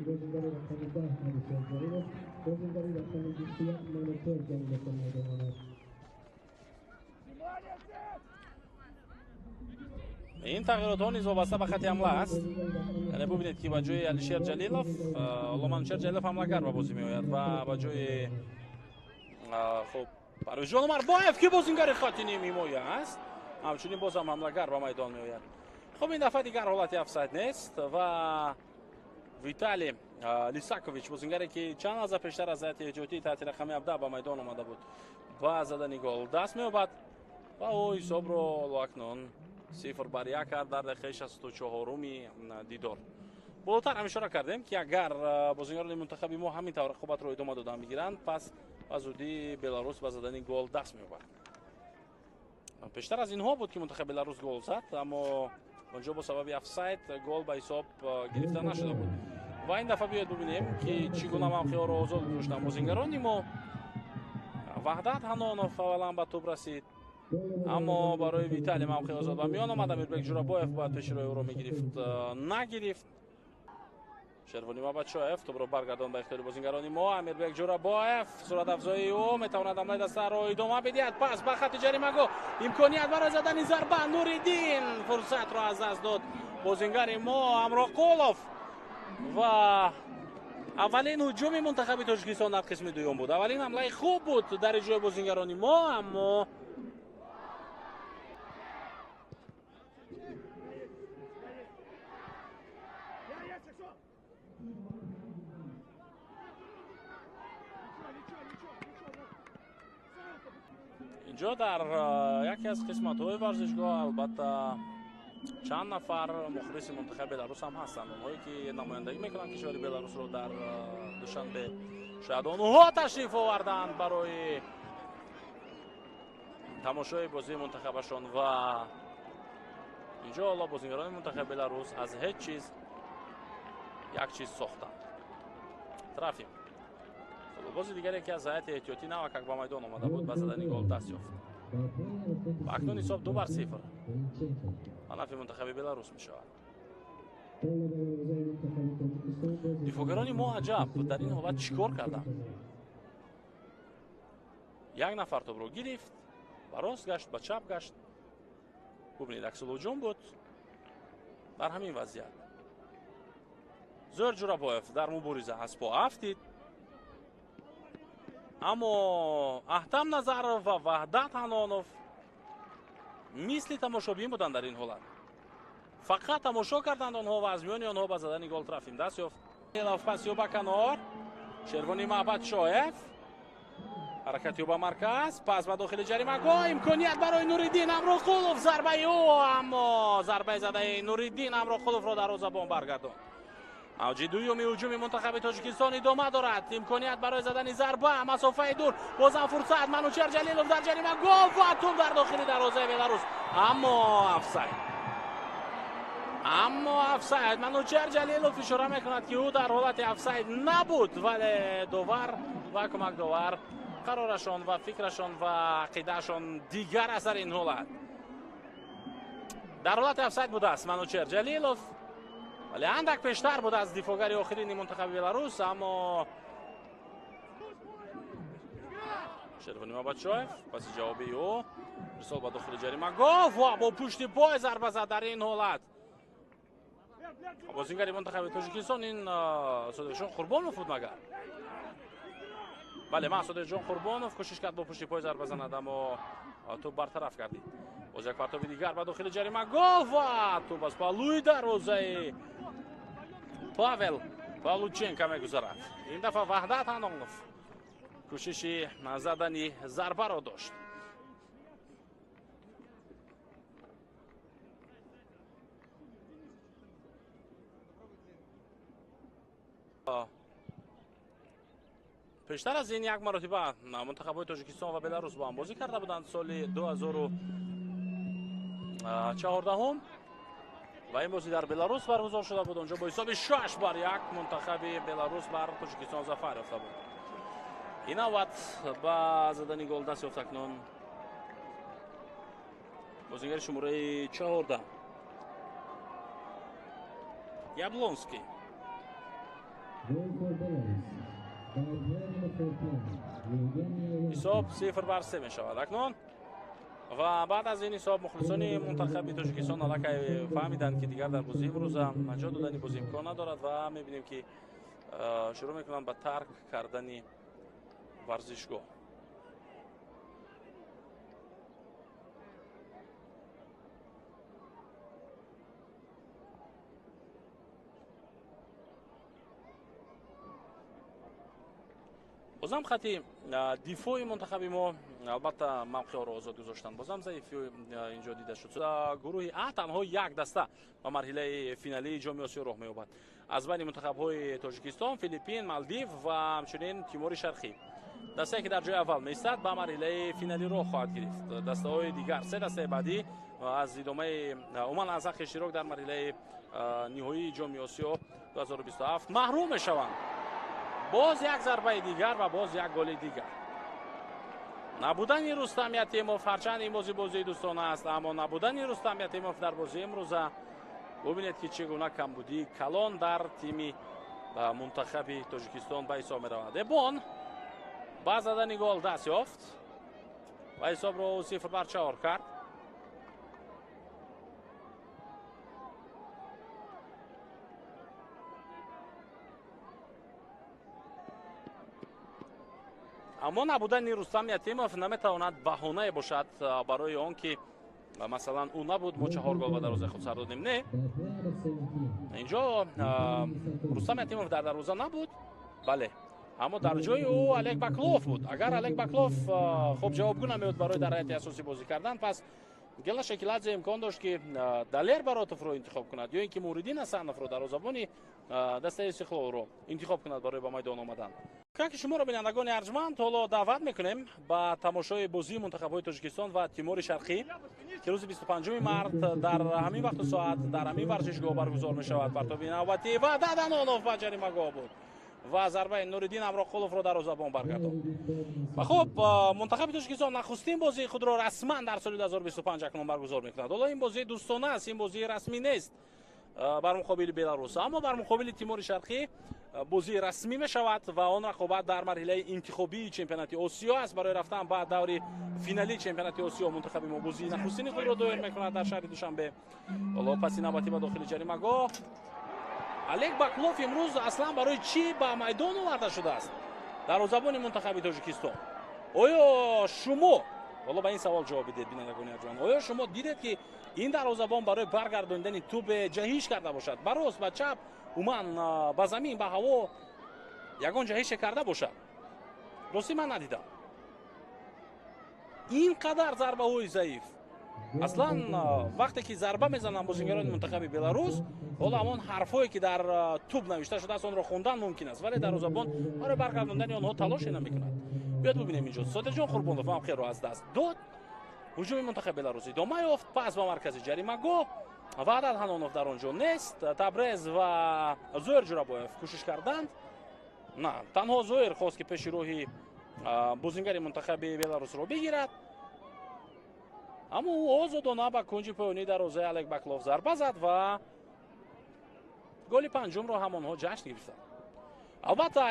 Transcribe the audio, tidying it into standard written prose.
Бозингари рақами 10 Алишер Ҷалилов, бозингари рақами 21 Манучер Ҷалилов ба майдон омад. Ин тағйиротҳо низ вобаста ба хати ҳамла аст. Яъне бубинед, ки ба ҷои Алишер Ҷалилов ҳоло Манучер Ҷалилов ҳамлагар ба бозӣ меояд ва ба ҷои хуб Парвизҷон Умарбоев, ки бозингари хати ним ҳимоя аст, ҳамчунин бозам ҳамлагар ба майдон меояд. Хуб, ин дафъа дигар ҳолати офсайд нест ва Виталий Лисакович, бозингаре ки чанд лаҳза пештар аз ҳайати эҳтиётии таҳти рақами 17 ба майдон омада буд, ба задани гол даст меёбад ва ӯ ҳисобро акнун 0-1 кард дар дақиқаи 64-уми дидор. Болотар ҳам ишора кардем, ки агар бозингарони мунтахаби мо ҳамин тавр рақобатро идома додан бигиранд, пас ба зудӣ Беларус ба задани гол даст меёбад. Пештар аз инҳо буд, ки мунтахаби Беларус гол зад, аммо онҷо бо сабаби офсайд гол ба ҳисоб гирифта нашуда буд. Ва ин дафъа биёед бубинем, ки чӣ гуна мавқеъҳоро озод гузоштанд бозингарони мо. Ваҳдат Ҳанонов аввалан ба тӯб расид, аммо барои Виталий мавқеъ озод ба миён омад. Амирбек Ҷурабоев бояд пеши роҳи ӯро мегирифт, нагирифт. Шервони Мабачоев тӯбро баргардон ба ихтиёри бозингарони мо. Амирбек Ҷурабоев, суратафзоии ӯ метавонад ҳамлаи дастаро идома бидиҳад. Пас ба хати ҷаримагоҳ, имконият барои задани зарба. Нуриддин фурсатро аз даст дод бозингари мо Амроқулов ва аввалин ҳуҷуми мунтахаби Тоҷикистон дар қисми дуюм буд. Аввалин ҳамлаи хуб буд дар иҷрои бозингарони мо, аммо инҷо дар яке аз қисматҳои варзишгоҳ албатта чанд нафар мухлиси мунтахаби Беларус ҳам ҳастанд, онҳое ки намояндагӣ мекунанд кишвари Беларусро дар Душанбе. Шояд онҳо ташриф оварданд барои тамошои бозии мунтахабашон ва инҷо ҳоло бозингарони мунтахаби Беларус аз ҳеҷ чиз як чиз сохтанд. Трафим бози дигаре, ки аз ҳайати эҳтиётӣ навакак ба майдон омада буд, ба задани гол даст ёфт. Ва акнун ҳисоб 2-0 ба нафъи мунтахаби Беларус мешавад. Дифоъгарони мо аҷаб дар ин ҳолат чӣ кор карданд? Як нафар тӯбро гирифт, ба рост гашт, ба чап гашт. Бубинед, аксулҳуҷум буд дар ҳамин вазъият. Зоир Ҷурабоев дар мубориза аз по афтид, аммо Аҳтам Назаров ва Ваҳдат Ҳанонов мисли тамошобин буданд дар ин ҳолат. Фақат тамошо карданд онҳо ва аз миёни онҳо ба задани гол Трафим даст ёфт. Пас ё ба канор, Шервони Маҳбадшоев ҳаракати ӯ ба марказ, пас ба дохили ҷаримагоҳ, имконият барои Нуриддин Амроқулов, зарбаи ӯ, аммо зарбаи задаи Нуриддин Амроқуловро дарвозабон баргардонд. Авҷи дуюми ҳуҷуми мунтахаби Тоҷикистон идома дорад. Имконият барои задани зарба, масофаи дур, бозам фурсат. Манучер Ҷалилов дар ҷаримагоҳ ва тӯб дар дохили дарвозаи Беларус, аммо офсайд. Аммо офсайд. Манучер Ҷалилов ишора мекунад, ки ӯ дар ҳолати офсайд набуд, вале довар ва кӯмакдовар қарорашон ва фикрашон ва ақидаашон дигар аст дар ин ҳолат. Дар ҳолати офсайд будааст Манучер Ҷалилов, вале андак пештар буд аз дифоъгари охирини мунтахаби Беларус, аммо Шервони Мабадшоев паси ҷавоби ӯ ирсол ба дохили ҷаримагоҳ ва бо пушти пой зарба зад дар ин ҳолат. Бозингари мунтахаби Тоҷикистон ин Содиқҷон Қурбонов буд магар? Бале, ман Содиқҷон Қурбонов кӯшиш кард бо пушти пой зарба занад, аммо тӯб бартараф гардид. Боз як партоби дигар ба дохили ҷаримагоҳ ва тӯб аз паҳлӯи дарвозаи Павел Павлученко мегузарад. Ин дафъа Ваҳдат Ҳанонов кӯшиши задани зарбаро дошт. Пештар аз ин як маротиба мунтахабҳои Тоҷикистон ва Беларус бо ҳам бозӣ карда буданд соли 2014 ва ин бозӣ дар Беларус баргузор шуда буд. Онҷо бо ҳисоби 6-1 мунтахаби Беларус бар Тоҷикистон зафар ёфта буд. Ин навбат ба задани гол даст ёфт акнун бозингари шумораи 14 Яблонский. Ҳисоб 0-3 мешавад акнун. Ва баъд аз ин ҳисоб мухлисони мунтахаби Тоҷикистон аллакай фаҳмиданд, ки дигар дар бозии имрӯза наҷот додани бозӣ имкон надорад ва мебинем, ки шурӯъ мекунанд ба тарк кардани варзишгоҳ. Бозам хати дифои мунтахаби мо албатта мавқеъро озод гузоштанд. Бозам заифи инҷо дида шуд. Гурӯҳи А танҳо як даста ба марҳилаи финалии Ҷоми Осиё роҳ меёбад. Аз байни мунтахабҳои Тоҷикистон, Филиппин, Малдив ва ҳамчунин Тимори Шарқӣ. Дастае, ки дар ҷои аввал меистад, ба марҳилаи финалӣ роҳ хоҳад гирифт. Дастаҳои дигар, се дастаи баъдӣ аз идомаи умуман аз ҳаққи иштирок дар марҳилаи ниҳоии Ҷоми Осиё 2027 маҳрум мешаванд. Боз як зарбаи дигар ва боз як голи дигар. Набудани Рустам Ятимов, ҳарчанд ин бозӣ бозии дӯстона аст, аммо набудани Рустам Ятимов дар бозии имрӯза, бубинед, ки чӣ гуна камбудии калон дар тими мунтахаби Тоҷикистон ба ҳисоб меравад. Эбон ба задани гол даст ёфт ва ҳисобро 0-4 кард. Аммо набудани Рустам Ятимов наметавонад баҳонае бошад барои он ки масалан ӯ набуд, мо 4 гол ба дарвозаи худ сар додем. Не, инҷо Рустам Ятимов дар дарвоза набуд, бале, аммо дар ҷои ӯ Олег Баклов буд. Агар Олег Баклов хуб ҷавобгӯ намеёд барои дар ҳайати асосӣ бозӣ кардан, пас Гела Шекиладзе имкон дошт, ки Далер Баротовро интихоб кунад ё ин ки Муриддин Ҳасановро, дарвозабони дастаи Истиқлолро интихоб кунад барои ба майдон омадан. Ки шуморо, бинандагони арҷманд, ҳоло даъват мекунем ба тамошои бозии мунтахабҳои Тоҷикистон ва Тимори Шарқӣ, ки рӯзи 25 март дар ҳамин вақту соат дар ҳамин варзишгоҳ баргузор мешавад. Партоби навбатӣ ва Даданонов ба ҷаримагоҳ буд ва зарбаи Нуриддин Амроқуловро дарвозабон баргардонд. Ва хуб, мунтахаби Тоҷикистон нахустин бозии худро расман дар соли 2025 акнун баргузор мекунад. Ҳоло ин бозии дӯстона аст, ин бозии расмӣ нест бар муқобили Беларус, аммо бар муқобили Тимори Шарқӣ бозии расмӣ мешавад ва он рақобат дар марҳилаи интихобии чемпионати Осиё аст. Барои рафтан ба даври финалии чемпионати Осиё мунтахаби мо бозии нахустини худро доир мекунад дар шаҳри Душанбе. Ҳоло паси навбатӣ ба дохили ҷаримагоҳ. Олег Баклов имрӯз аслан барои чӣ ба майдон оварда шудааст? Дарвозабони мунтахаби Тоҷикистон. Оё шумо ҳоло ба ин савол ҷавоб бидед, бинандагони арҷманд, оё шумо дидед, ки ин дарвозабон барои баргардондани тӯб ҷаҳиш карда бошад? Ба рост, ба чап, умуман ба замин, ба ҳаво ягон ҷаҳише карда бошад? Ростӣ ман надидам. Ин қадар зарбаҳои заиф. Аслан вақте ки зарба мезананд бозингарони мунтахаби Беларус, ҳоло ҳамон ҳарфҳое, ки дар тӯб навишта шудааст, онро хондан мумкин аст, вале дарвозабон барои баргардондани онҳо талоше намекунад. Биёд бубинем, инҷо Содирҷон Қурбонов мавқеъро аз даст дод. Ҳуҷуми мунтахаби Беларус идома ёфт, пас ба маркази ҷаримагоҳ. Ваҳдат Ҳанонов дар он ҷо нест. Табрез ва Зоир Ҷурабоев кӯшиш карданд. На, танҳо Зоир хост, ки пеши роҳи бозингари мунтахаби Беларусро бигирад, аммо ӯ озодона ба кунҷи поёнии дарвозаи Олег Баклов зарба зад ва голи панҷумро ҳамонҳо ҷашн гирифтанд. Албатта.